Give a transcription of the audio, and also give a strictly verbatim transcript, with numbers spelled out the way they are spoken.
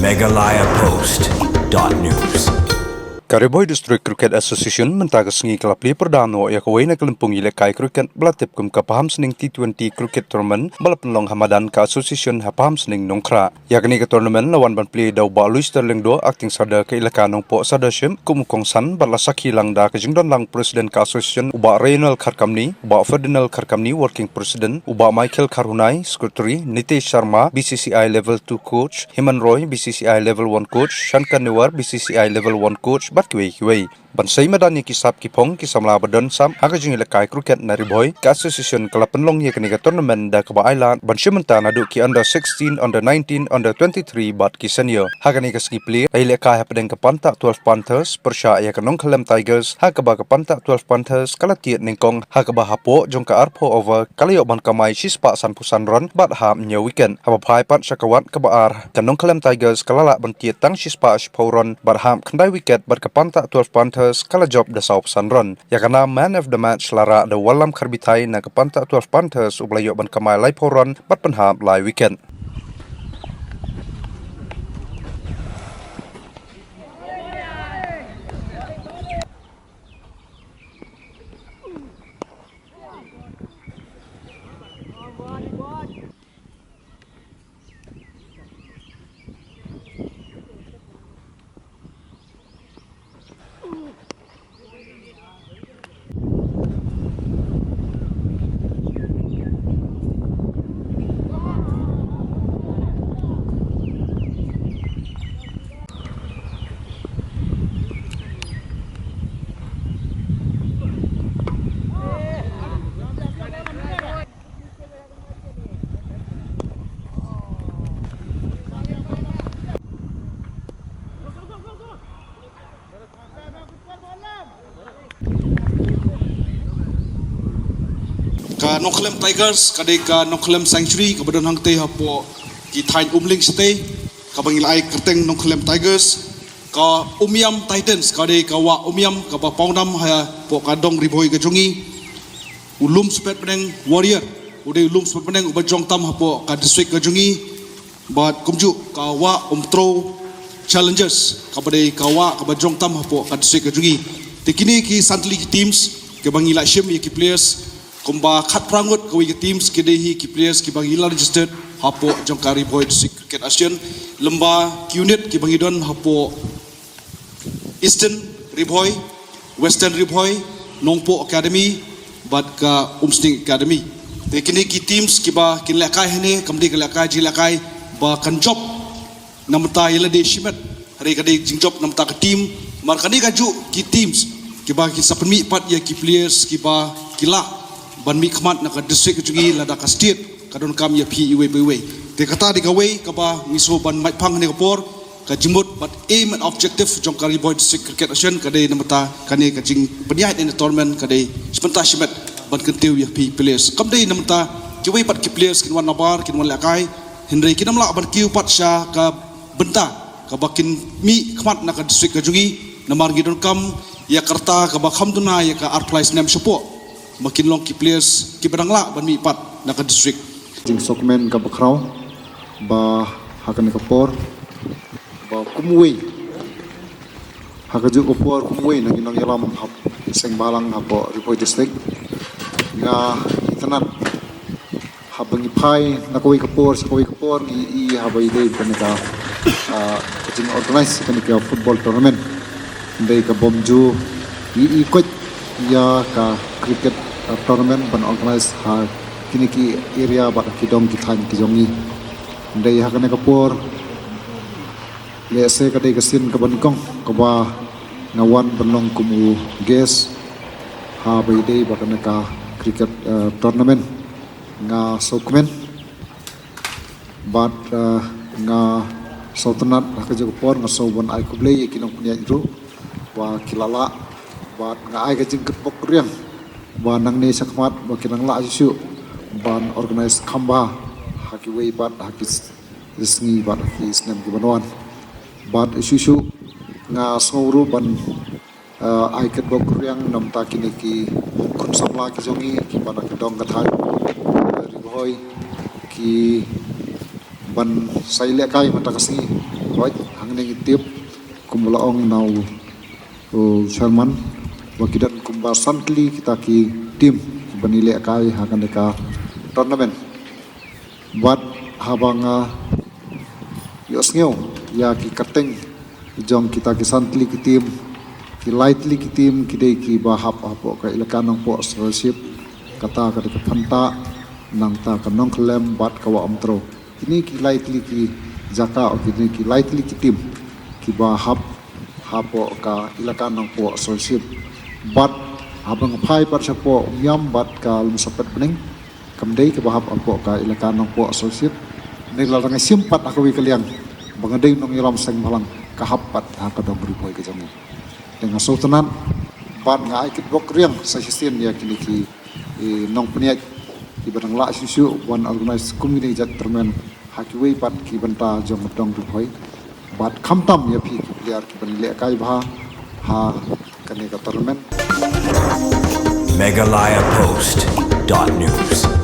Meghalaya Post dot news. Ka Ri Bhoi District Cricket Association mynta ka sngi ka la plie pyrda noh ïa kawei na ka lympung ïalehkai cricket ba la tip kum ka Pahamsning T twenty Cricket Tournament ba la pynlong ha madan ka association ha Pahamsning Nongkhrah. Ïa kane ka tournament la wan ban plie da u Bah Luister Lyngdoh, Acting Sadar ka Elaka Nongpoh Sadar Ship, kum u kongsan bad la sakhi lang da ka jingdon lang President ka Association, u Bah Rayonel Kharkamni, u Bah Ferdinand Kharkamni, Working President, u Bah Michael Kharhunai, Secretary, Nitesh Sharma, B C C I Level two Coach, Himan Roy, B C C I Level one Coach, Shankar Newar, B C C I Level one Coach, bad kiwei kiwei. Ban sei madan ïa ki sap ki phong ki samla ba don sap ha ka jingïalehkai cricket na Ri Bhoi, ka association ka la pynlong ïa kane ka tournament da kaba ailad ban shim bynta naduh ki under sixteen, under nineteen, under twenty-three bad ki senior. Ha kane ka sngi plie, la ïalehkai hapdeng ka Pantah Twelve Panthers pyrshah ïa ka Nongkhyllem Tigers, ha kaba ka Pantah Twelve Panthers ka la tied nyngkong, ha kaba hapoh jong ka arphew over ka la ïoh ban kamai shispah sanphew san run bad hap hynñiew wicket. Haba phai pat sha ka wat kaba ar, ka Nongkhyllem Tigers ka la lah ban tied tang shispah shiphew run bad hap khyndai wicket, bad ka Pantah Twelve Panthers ka la jop da sawphew san run. Ïa ka nam man of the match la rah da u Wallam Kharbithai na ka Pantah Twelve Panthers, uba la ïoh ban kamai laiphew run bad pynhap lai wicket. Ka Nongkhyllem Tigers ka dei ka Nongkhyllem Sanctuary kaba don hangtei hapoh ki thaiñ Umling shatei, kaba ngi la ai kyrteng Nongkhyllem Tigers. Ka Umiam Titans ka dei ka wah Umiam kaba pawnam hapoh ka dong Ri Bhoi ka jong ngi. U Lum Spet Bneng Warrior u dei u Lum Spet Bneng uba jong tam hapoh ka district ka jong ngi. Bad kumjuh ka wah Umtro Challengers kaba dei ka wah kaba jong tam hapoh ka district ka jong ngi. Te kine ki san tylli ki teams kiba ngi la shim ïa ki players, kumba khatphra ngut kawei ki teams ki dei hi ki players kiba ngi la registered hapoh jong ka Ri Bhoi District Cricket Association, lymba ki unit kiba ngi don hapoh Eastern Ri Bhoi, Western Ri Bhoi, Nongpoh Academy bad ka Umsning Academy. Te kine ki teams kiba kin lehkai hangne kam dei ka lehkai jinglehkai ba kan jop na bynta ïa lade shimet, hynrei ka dei jingjop na bynta ka team. Namar kane kajuh ki teams kiba kin sa pynmih pat ïa ki players kiba ki lah ban mihkhmat na ka district ka jong ngi lada ka state ka donkam ïa phi iwei pa iwei. Te kata dei kawei kaba ngi sngewbha ban mait phang hane ka por. Ka jingmut bad aim and objective jong ka Ri Bhoi District Cricket Association ka dei na bynta kane ka jingpynïaid ïa kane ka tournament ka dei shi bynta shimet ban kyntiew ïa phi players. Kam dei na bynta kiwei pat ki players kin wan nabar kin wan lehkai, hynrei kin ym lah ban kiew pat sha ka bynta kaba kin mihkhmat na ka district ka jong ngi. Namar ngi donkam ïa ka rta kaba kham duna ïa ka arphew lai snem shapoh ba kin long ki players kiba dang lah ban mihpat na ka district. Jingsngewkmen kaba khraw ba ha kane ka por ba kumwei ha kajuh ka por kumwei na ki nongïalam hap seng bhalang hapoh Ri Bhoi District. Nga itynnad haba ngi phai na kawei ka por sha kawei ka por ngi i haba i dei kane ka, ah, ka jing organize kane ka football tournament. Dei ka bym ju i i koit ïa ka cricket, ah, tournament ban organize ha kine ki area bad ki dong ki thaiñ ki jong ngi. Dei ha kane ka por lehse ka dei ka sien kaba nyngkong kaba nga wan ban long kum u guest haba ïadei bad kane ka cricket, eh, tournament. Nga sngewkmen bad, eh, nga sngewtynnad ha kajuh ka por, nga sngew ban ai khublei ïa ki nongpynïaid ruh ba ki la lah bad nga ai ka jingkyrpad riang ba nangne shakhmat ba kin nang lah shuh shuh ban organize kham bha ha kiwei pat ha ki sngi bad ki snem ki ban wan. Bad shuh shuh nga sngew ruh ban, eh, ai kyrpad riang na bynta kine ki khun samla ki jong ngi kiba na ka dong ka thaiñ, eh, Ri Bhoi, ki ban sa ïalehkai mynta ka sngi. Hoi, hangne ngi tip kumba la ong na u, u chairman, ba ki don kumba san tylli kita ki team kiba ngi lehkai ha kane ka tournament. Bad haba nga ïohsngew ïa ki kyrteng jong kita ki san tylli ki team, ki lai tylli ki team ki dei kiba hap hapoh ka Elaka Nongpoh Scholarship, kata ka dei ka Phantah, nangta ka Nongkhyllem bad ka Wah Umtrew. Kine ki lai tylli ki jaka, o kine ki lai tylli ki team kiba hap hapoh ka Elaka Nongpoh Scholarship. Bad haba nga phai pat shapoh Umiam bad ka Lum Sapet Bneng, kam dei kaba hap hapoh ka Elaka Nongpoh Scholarship. Ngi la dang shim pat ha kawei ka liang ba nga dei u nongïalam seng bhalang, ka hap pat ha ka dong Ri Bhoi ka jong ngi. Te nga sngewtynnat bad nga ai kitbok riang sa shisien ïa kine ki, eh, nongpynïaid kiba dang lah shuh shuh ban organise kum kine ki jait tournament ha kiwei pat ki bynta jong ka dong Ri Bhoi. Bad khamtam ïa phi ki player kiba ngi lehkai bha ha kane ka tournament. Meghalaya Post dot news.